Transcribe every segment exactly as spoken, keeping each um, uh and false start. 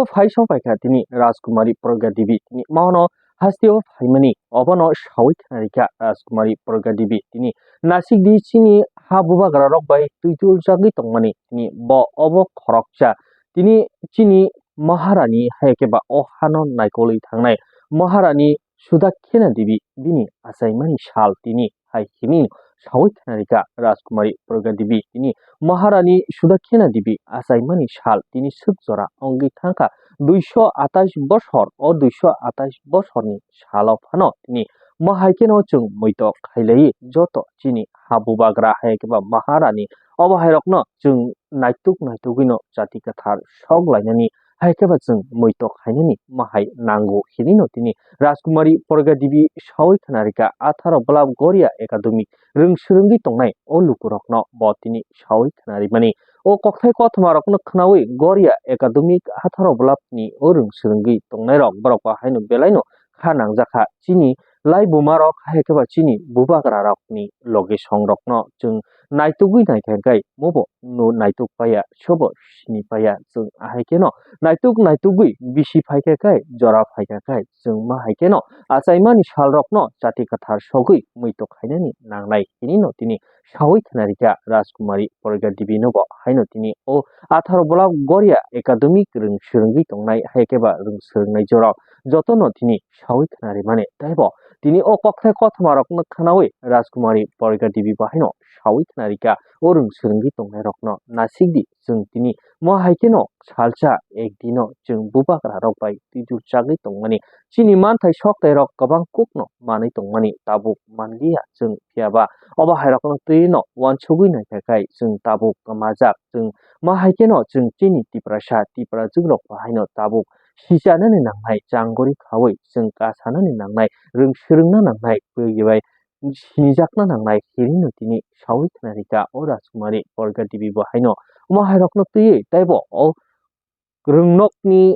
Phai sokphaikha tini Rajkumari Pragya Devi, tini mano hasteo phaimani obono sawi khnarikha Rajkumari Pragya Devi. Tini nasikdi chini ha bubagrarok bai twi tuljagwi tongmani, tini bo obo khoroksa. Tini chini Maharani hai khe ba o hano naikolwi thangnai Maharani Sudakkena Devi bini achaimani sal tini hai hini sawi khnarikha Rajkumari Pragya Devi. Tini Maharani Sudakkena Devi achaimani sal tini swk jora wngwi thangkha duiso atais bosor. O duiso atais bosorni salo phano tini ma hai kheno chwng muitok khailaiwi joto chini ha bubagra hai khe ba Maharani obo hairokno chwng naituk naitugwino chati kwthar sok lainani hai khe ba chwng muitok khainani ma hai nango hinino tini Rajkumari Pragya Devi sawi khnarikha atharo bwlap Goria Academy rwng swrwngwi tongnai o lukurokno bo tini sawi khnarimani. O kokthai kothoma rokno khnawi Goria Academy atharo bwlapni o rwng swrwngwi tongnairok borok bo haino belaino kha nangjakha. Chini laibumarok hai khe ba chini bubagrarokni loge songrokno chwng naitugwi naikha khe mobo no naituk paiya, sobo sini paiya. Chwng ahai kheno naituk naitugwi bisi phaikha khe, jora phaikha khe, chwng ma hai kheno achaimani salrokno chati kwthar sogwi muitok khainani nangnai hinino tini sawi khnarikha Rajkumari Pragya Devi no bo haino tini o atharo bwlap Goria Academy rwng swrwngwi tongnai hai khe ba rwng swrwngnai jorao jotono tini sawi khnarimani. Tei bo tini o kokthai kothoma rokno khnawi Rajkumari Pragya Devi bo haino sawi khnarikha o rwng swrwngwi tongnairokno nasikdi chwng tini mo hai kheno salsa ekdino chwng bubagrarok bai twijurchagwi tongmani. Chini manthai soktairok kwbang kukno manwi tongmani tabuk manliya chwng, phiyaba obo hairokno twino uansugwi naikha khe chwng tabuk kwmajak. Chwng ma hai kheno chwng chini Tiprasa, Tiprajwk rok bo haino tabuk sichanani nangnai, changori khawi chwng kasanani nangnai, rwng swrwngna nangnai, bwrwi bai sinijakna nangnai hinwi no tini sawi khnarikha o Rajkumari Pragya Devi bo haino. Omo hairokno twiwi teibo o rwngnokni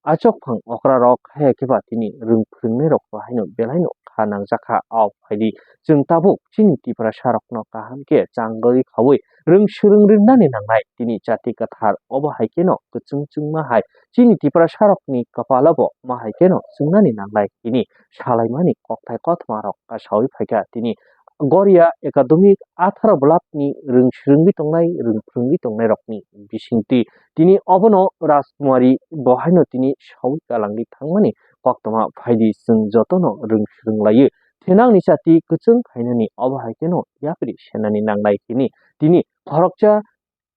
achukphang okrarok hai khe ba tini rwng phwrwngnairok bo haino belaino kha nangjakha. O phaidi chwng tabuk chini Tiprasarokno kaham khe changori khawi rwng swrwng rwngnani nangnai tini chati kwthar. Obo hai kheno kwchwng chwngma hai chini Tiprasarokni kwpalo bo ma hai kheno chwngnani nangnai tini salaimani kokthai kothoma rok kasawi phaikha. Tini Goria Academy atharo bwlapni rwng swrwngwi tongnai, rwng phwrwngwi tongnairokni bisingtwi tini obono Rajkumari bo haino tini sawi kalangwi thangmani koktwma phaidi chwng jotono rwng swrwng laiwi thenangni chati kwchwng khainani obo hai kheno yapri senani nangnai hini tini khoroksa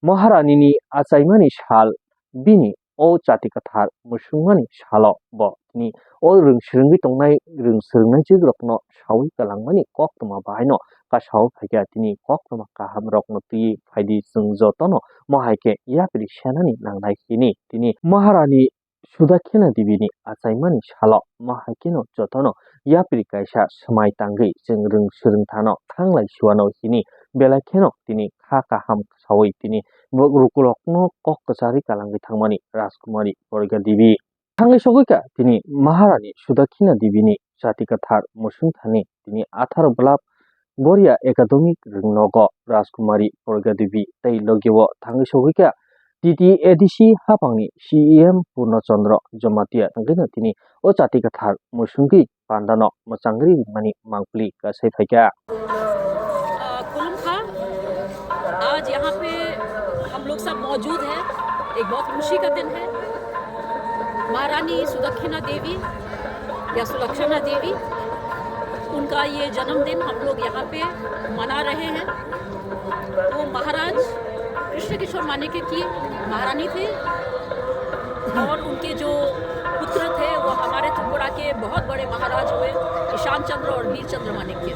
Maharanini achaimani sal bini o chati kwthar mwswngmani salo bo tini o rwng swrwngwi tongnai rwng swrwngnaijwkrokno sawi kalangmani koktwma bahaino kasawi phaikha. Tini koktwma kahamrokno twiwi phaidi chwng jotono ma hai khe yapri senani nangnai hini tini Maharani Sudakhina Debini achaimani salo ma hai kheno jotono yapri kaisa swmai tangwi chwng rwng swrwngthano thanglai suwano hini belai kheno tini kha kaham sawi tini bo rukurokno kok kwcharwi kalangwi thangmani Rajkumari Pragya Devi. Thangwi sogwi kha tini Maharani Sudakhina Debini chati kwthar mwswngthani tini atharo bwlap Goria Academy rwngnogo Rajkumari Pragya Devi tei logi o thangwi sogwi kha T T A D C haphangni C E M Purna Chandra Jamatia thangkheno tini o chati kwthar mwswngwi pandano mwchangwi rwmani mangpili kasai phaikha. अ, कुलुम खां, आज यहाँ पे हम लोग सब मौजूद हैं, एक बहुत खुशी का दिन है। महारानी सुदक्षिणा देवी या सुलक्षणा देवी, उनका ये जन्मदिन हम लोग यहाँ पे मना रहे हैं। वो महाराज कृष्ण किशोर मानिक्य की महारानी थी और उनके जो पुत्र थे वो हमारे त्रिपुरा के बहुत बड़े महाराज हुए, ईशान चंद्र और वीर चंद्र मानिक्य।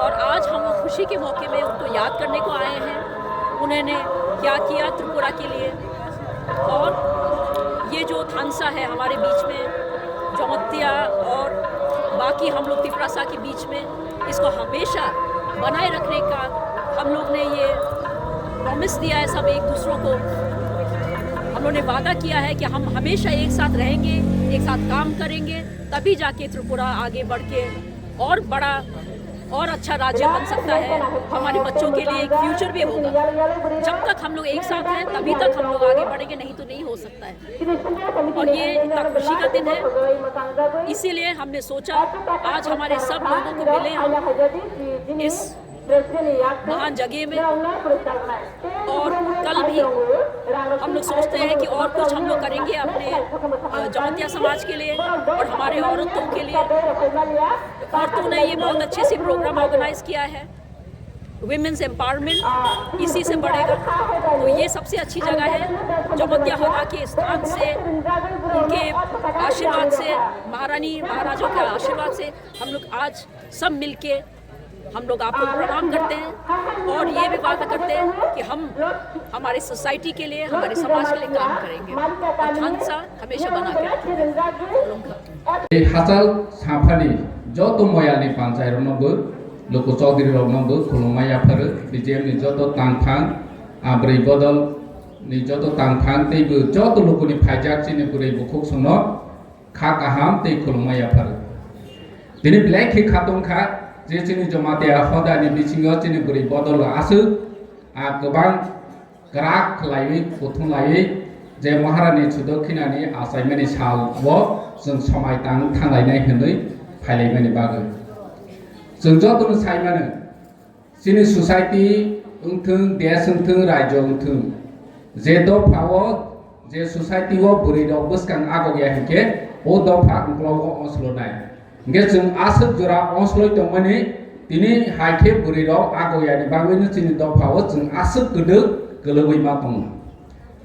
और आज हम वो खुशी के मौके में उनको याद करने को आए हैं, उन्होंने क्या किया त्रिपुरा के लिए। और ये जो थानसा है हमारे बीच में, जमत्या और बाकी हम लोग तिपरासा के बीच में, इसको हमेशा बनाए रखने का हम लोग ने ये प्रॉमिस दिया है सब एक दूसरों को। हम लोगों ने वादा किया है कि हम हमेशा एक साथ रहेंगे, एक साथ काम करेंगे, तभी जाके त्रिपुरा आगे बढ़ के और बड़ा और अच्छा राज्य बन सकता है, हमारे बच्चों के लिए एक फ्यूचर भी होगा। जब तक हम लोग एक साथ हैं, तभी तक हम लोग आगे बढ़ेंगे, नहीं तो नहीं हो सकता है। और ये इतना खुशी का दिन है, इसीलिए हमने सोचा आज हमारे सब लोगों को मिले हम इस महान जगह में। और कल भी हम लोग सोचते हैं कि और कुछ हम लोग करेंगे अपने, अ, जमातिया समाज के लिए और हमारे औरतों के लिए। औरतों ने ये बहुत अच्छे से प्रोग्राम ऑर्गेनाइज किया है, वुमेन्स एम्पावरमेंट, इसी से बढ़ेगा। तो ये सबसे अच्छी जगह है, जमातिया होदा के स्थान से, उनके आशीर्वाद से, महारानी महाराजों के आशीर्वाद से हम लोग आज सब मिलके हम लोग आपको प्रणाम करते हैं और ये भी वादा करते हैं कि हम हमारे सोसाइटी के लिए, हमारे समाज के लिए काम करेंगे और थानसा हमेशा बना के रखेंगे। Khulumkha. Ei hachal saphani joto moyalni panchai rokno bo, luku chaudhuri rokno bo khulumma yapharo, B J M ni joto tangphang, abrwi bodol ni joto tangphang tei bo joto lukuni phaijak chini bwrwi bukhuk songno kha kaham tei khulumma yapharo. Tini belai khe khatungkha je chini Jamatia hodani bisingo chini bwrwi bodol aswk a kwbang kwrak khlaiwi kuthum laiwi je Maharani Sudokhinani achaimani sal o chwng somai tang thanglainai hwnwi phailaimani bagwi. Chwng jotono saimano, chini society wngthwng, desh wngthwng, rajyo wngthwng, je dophao je society o bwrwi rok bwskang agok ya hinkhe o dopha uklogo oslonai. Hinkhe chwng aswk jora osloi tongmani, tini hai khe bwrwi rok agok yani bagwino chini dophao chwng aswk kwdwk kwlwgwi ma tongo.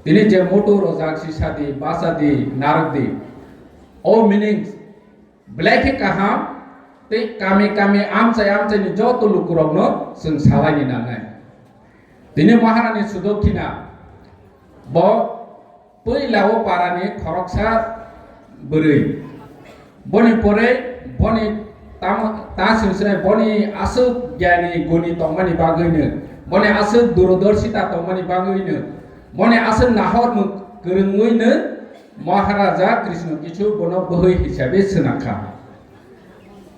Tini je moto rojak sisadi, basadi, narwkdi, o meaning belai khe kaham tei kami kami amchai amchaini joto lukurokno chwng salaini nangnai. Tini Maharani Sudokhina bo puila o parani khoroksa bwrwi. Boni pore boni tam-, ta singsinai boni aswk gyani guni tongmani bagwino, boni aswk durodorshita tongmani bagwino, boni aswk nahormung kwrwngwino Maharaja Krishna Kishore bono bwhwi hisabe swnamkha.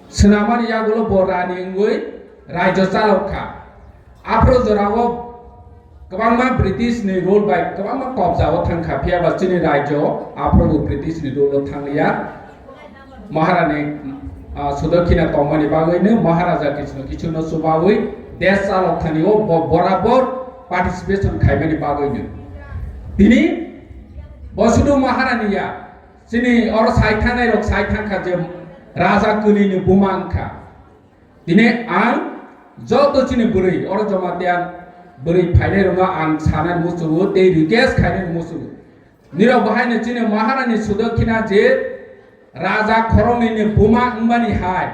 Swnamani yagulo bo rani wngwi rajyo chalok kha. Aphro jorao kwbangma British ni rule bai kwbangma kobja o thang kha, phiya ba chini rajyo aphro bo British ni rule o thang liya. Maharani, ah, Sudokhina tongmani bagwi no Maharaja Krishna Kishore no chubawi desh chalok thani o bo borabor participation khaimani bagwi no. Tini bo sudu Maharani ya, chini oro sai thangnai rok sai thang kha je raja kwnwi ni buma wng kha. Tini ang joto chini bwrwi, oro Jamatia bwrwi phainai rokno ang sanani muchungo tei request khainani muchungo. Nirok bahaino chini Maharani Sudokhina je raja khoroknwi ni buma wngmani hai,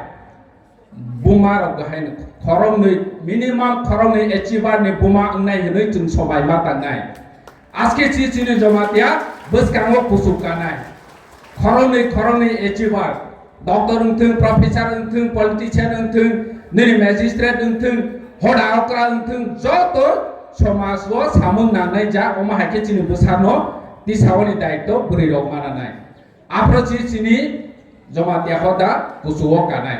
buma rok bahaino khoroknwi, minimum khoroknwi achiever ni buma wngnai hwnwi chwng sobai ma tangnai. Aske si chini Jamatia bwskango kuchuk kanai. Khoroknwi, khoroknwi achiever. Doctor wngthwng, professor wngthwng, politician wngthwng, nini magistrate wngthwng, hoda okra wngthwng, joto somaj o samung nangnai ja, omo hai khe chini bwsano tisaoni daitw bwrwi rok mananai. Aphro si chini Jamatia hoda kuchuk o kanai.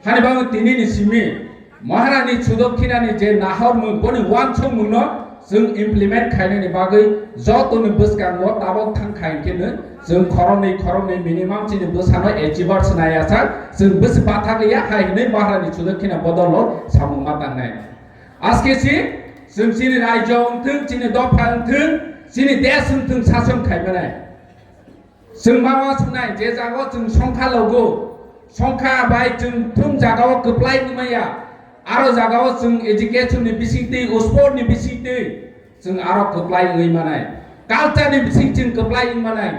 Hani bagwi tini ni simi Maharani Sudokhinani je nahormung, boni uansukmungno chwng implement khainani bagwi jotoni bwskango tabok thang kha hinkhe no chwng khoroknwi khoroknwi minimum chini bwsano achiever swnai ya sak, chwng bwswk bathak ya hai hwnwi Maharani Sudokhina bodolo samung ma tangnai. Aske si chwng chini rajyo wngthwng, chini dopha wngthwng, chini desh wngthwng sason khaimanai. Chwng ma uansuknai je jagao chwng songkha logo, songkha bai chwng thum jagao kwplai wngmaya, aro jagao chwng education ni bisingtwi, sport ni bisingtwi chwng aro kwplai wngwi manai, culture ni bising chwng kwplai wngmanai,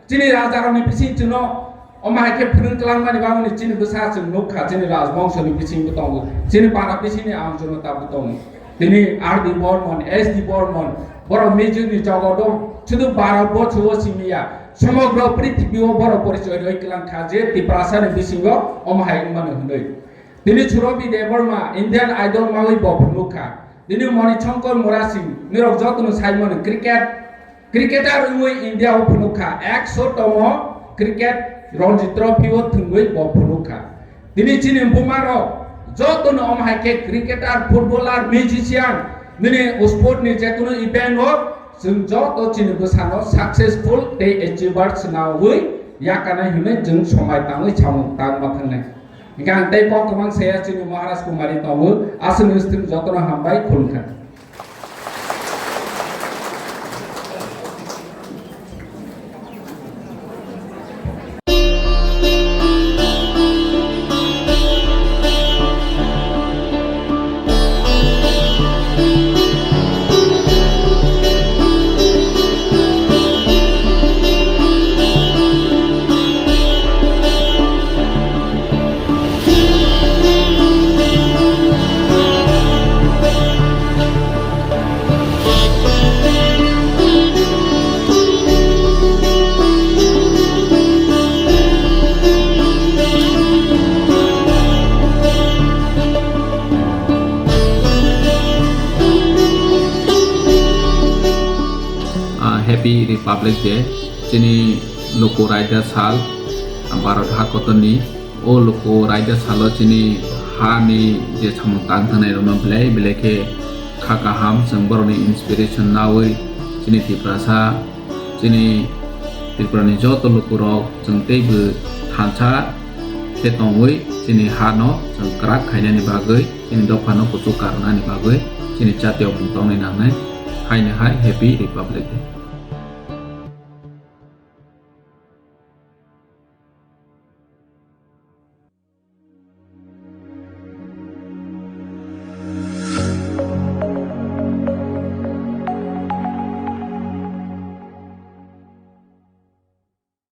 chini rajarokni bising chwngno omo hai khe phwrwng kwlangmani bagwini chini bwsa chwng nukha, chini rajbongso ni bisingo tongo, chini para bisingni amchorno tabuk tongo. Tini R D Burman, S D Burman, borok music ni jagao sudu Bharat borso o simi ya, somogro prithibi o borok porichoi rwi kwlang kha je Tiprasa ni bisingo omo hai wngmano hwnwi. Tini Surobi Debbarma Indian Idol mawi bo phunuk kha. Tini Moni Shankar Murasing, nirok jotono saimano cricket, cricketer wngwi India o phunuk kha. Ekso tomo cricket Ranji Trophy o thwngwi bo phunuk kha. Tini chini buma rok Jotono omo hai khe cricketer, footballer, musician, nini sport ni je kunu event o, chwng joto chini bwsano successful tei achievers nawi yakarnai hwnwi chwng somai tangwi samung tangma thangnai. Hingkhe ang tei kok kwbang saya chini Maharaj Kumari tongo, aswk ni swtwng jotono hambai khulumkha. Ah, Happy Republic Day. Chini luku raida sal, Bharat ha kotorni. O luku raida salo chini hani je samung tang thangnai rokno belai belai khe kha kaham, chwng borokni inspiration nawi chini Tiprasa, chini Tripurani joto lukurok chwng teibo thansa khe tongwi chini hano chwng kwrak khainani bagwi, chini dophano kuchuk karwnani bagwi chini jatiyokmung tongnai nangnai. Haino hai Happy Republic Day.